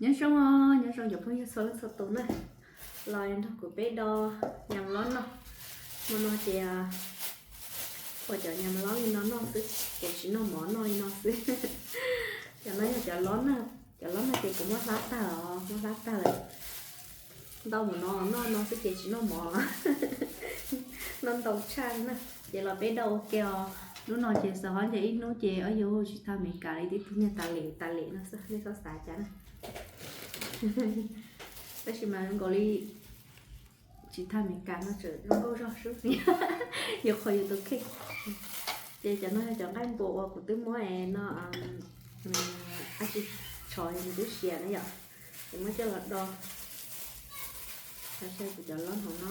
Nyob zoo, nyob zoo cov phooj ywg txhua leej txhua tus na, los nrog kuv peb do nyam lob noj. Hmo no ces ua cov nyam lob li no noj xwb, ces tsis noj mov, noj li no xwb. Cov no yog cov lob na, cov lob no ces kuv muab hlab tag os, muab hlab tag lawm. Ntau mus no noj no xwb ces tsis noj mov, noj ntau tshaj na. Ces los peb do ua ke os. Hnub no ces xav hov nce ib hnub ces ob yug tsis tag Amelikas li, tib tug niag tas lem tas lem no xwb, nej txhob xav cas na. Tab sis mas zoo nkaus li tsis tag Amelikas no tseem zoo nkauj zog xwb, yus qhov yus tus kheej. Ces cov no yog cov nqaij npua uas kuv twb muab no dab tsi, tshov nws twb siav na yom, ces muab coj los do. Saib kuv cov lob hauv no,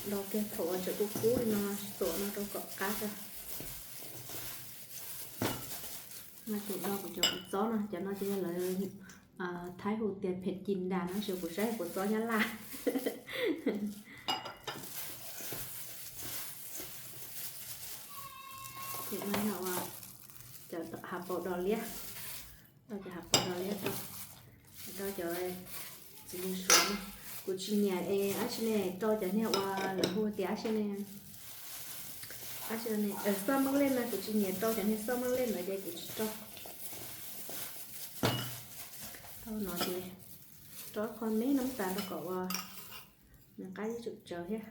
do kiag thaum uas tseem kub kub li no, tuam no rau kom qab tso. No ces do kuv cov kua txob no, cov no ces yog lawv Thaib hu tias phem cin das no, tab sis kuv saib kua txob Nyab Laj. Ces no yog ua cov hav paus dos liab, cov hav paus dos liab rau, rau cov txiv mus suav no. Kuv tsis nyiam es dab tsi ne, rau cov niag uas lawv hu tias dab tsi ne, dab tsi ne, xoj maj lej no, kuv tsis nyiam rau cov niag xoj maj lej ntawd ces kuv tsis rau. Rau no ces rau ib qho me nab tas rau kom ua nws qab ib tsum tsawv thiab.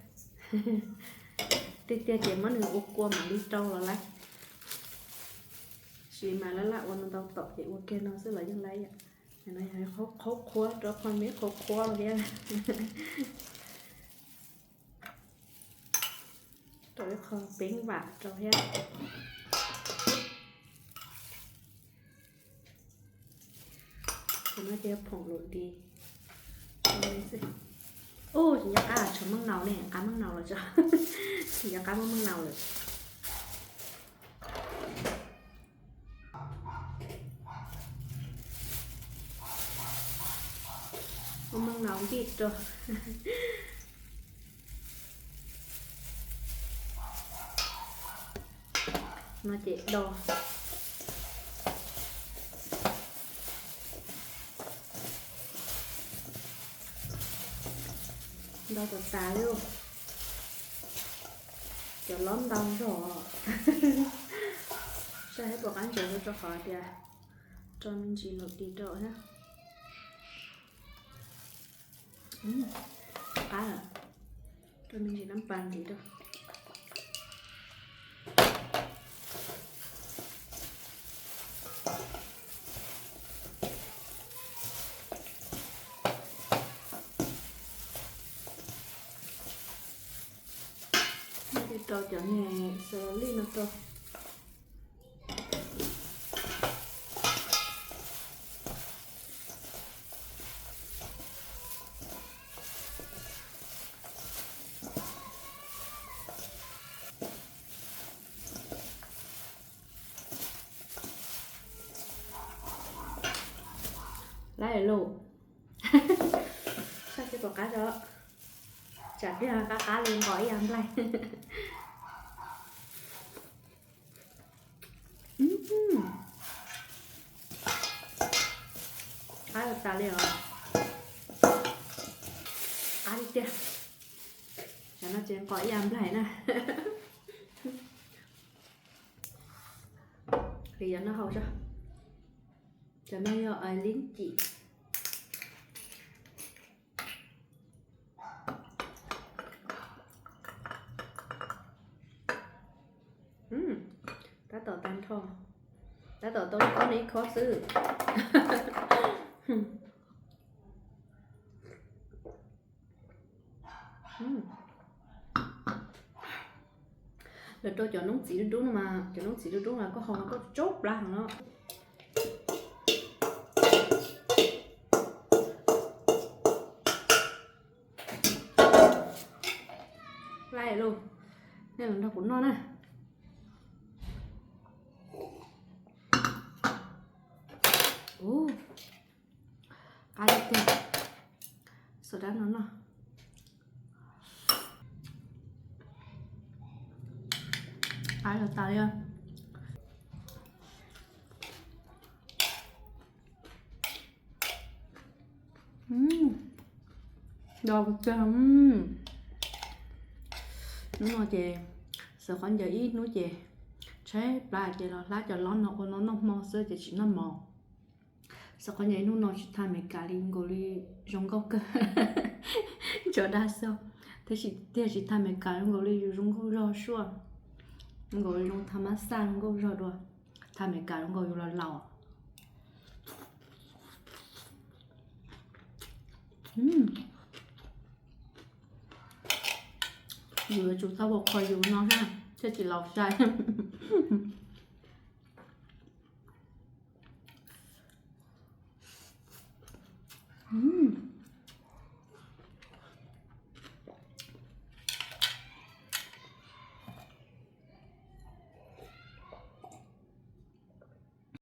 Tiag tiag ces muab nws ua kua mam li rau los lawm. Sis mas laj laj ua no ntau tom ces ua kiag no xwb los yeej laib yom. No yog qhuav qhuav, rau qhov me qhuav qhuav los thiab. Rau ib qho peeb vam rau thiab. Cov no ces yog phoom luam dis. Ub, tsis nco qab tshuav maj naus ne, qab maj naus los tso. Tsis nco qab muab maj naus lawm. Muab maj naus ncij rau. No ces do, do tas tas li. Cov lob ntau zog. Saib puas qab ntsev rau qhov tias rau me ntsis luam dis rau thiab. Qab, rau me ntsis nab pas ntxiv rau. Rau cov niag xav lij no rau. Laib lawm lauj. Saib seb puas qab tso. Tsam tiag qab qab li nqos ib yam nplaig. Qab tas li os. Qab li tiag. Cov no ces nqos ib yam nplaig na. Hliv cov no hau tso. Cov no yog lib cim. Tab tom tag nrho, tab tom tau ib khob ne ib khob xwb. Lawv rau cov noob txiv dub dub no mas, cov noob txiv dub dub mas koj haus no koj tsaub plab heev no. Laib lauj, nej los nrog kuv noj na. Ub, qab tiag tiag. Xa dab no noj. Qab los tas li. Do kawg. Hnub no ces xav qhov ncaws ib hnub ces tshaib plab ces los hlab cov lob no ua no noj hmo xwb ces tsis noj mov. Xav qhov ncaws ib hnub no tsis thaj Amelikas li nkaus li zoo nkauj kawg. Tso dag xwb, tab sis tiag tsis thaj Amelikas zoo nkaus li yus zoo nkauj zog suaj, zoo nkaus li zoo thaj mab xaj zoo nkauj zog dua. Thaj Amelikas zoo nkaus yus los laus. Yus yuav tsum tau ua qhov yus no thiaj tsis laus sai.